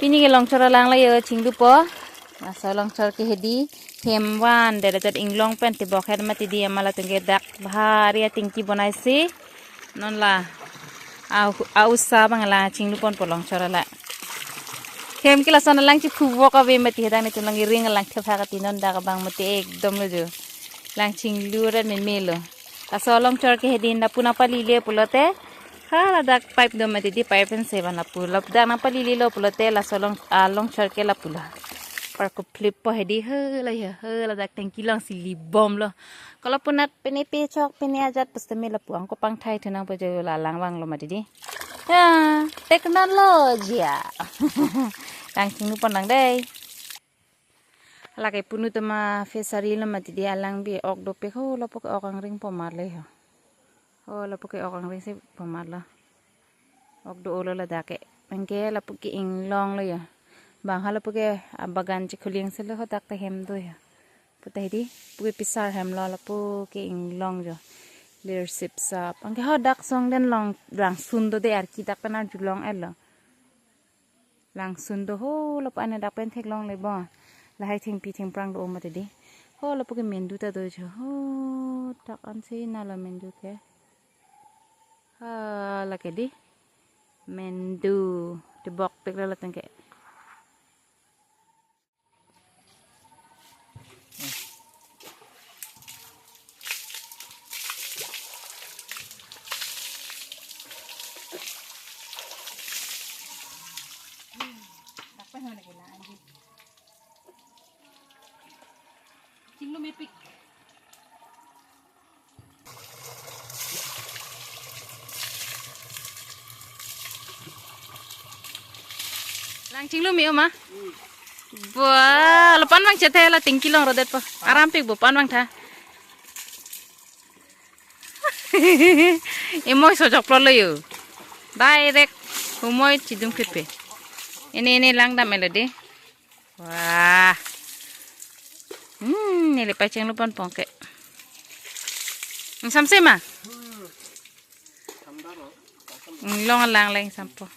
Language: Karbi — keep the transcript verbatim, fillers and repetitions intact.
Pini ke longchor alang lo yo, chinglupo. Laso longchor ke hedi, hem van, dere jat inglong pen tebok het mati di, amat latum ke dak bahari atengki bonai si. Non la, a, a usa abang la chingluponpo longchor alang. Hem ke lason alang chiphuvok ave mati, hedang netum lang iring alang thepha kati, non dak abang mati ekdom lo jo. Lang chinglu ret meme lo. Laso longchor ke hedi lapu nangpalile pulote, ha ladak pipe do mati di, pipe pen sevan lapu. Ladak nangpalile lo pulote laso long, a longchor ke lapu lo. Parkuphlippo hedi, he la ya, he ladak tengki along si libom lo. Kalau punat pene pechok, pene ajat, pusteme lapu angko pangthai thunang po jo, la lang vanglo mati di. Ya, teknologi ya. Lang chinglupon lang dei. Lake punu tema fishery lo mati di, alang bi ok dopik ho, lapu ke ok angring po mar le ho. Ho lapu ke ok angring si po mar lo. Ok do-o lo ladak ke. Anke lapu ke inglong lo ya. Bang ha lapu ke, ah, bagan chikhuling si lo, hadak ta hem do ya. Puta hedi, pu ke pisar hem lo, lapu ke inglong jo. Lir sip sap. Anke hadak song den long, langsun do de, arki dak pen arjulong-et lo. Langsun do ho, lapu ane dak pen theklongle bo. Lahai thengpi thengphrang do-o mati di. Ho lapu ke mendu ta do jo. Ho, dak ansi na lo mendu ke. Ha, lake di. Mendu. Tebokpik lo latum ke. Chinglumepik. Lang chinglumi oma? Wah, lo pan vang chethe la tengki along rodetpo. Arampik bo pan vangtha. Imoi sojoklo lo yo. Direct humoi chidum phitpe. Ini, ini langdam-et lo di. Wah. Hmm, neli pachingluponpo ke. Ingsamse ma? Inglong alang lang sampo.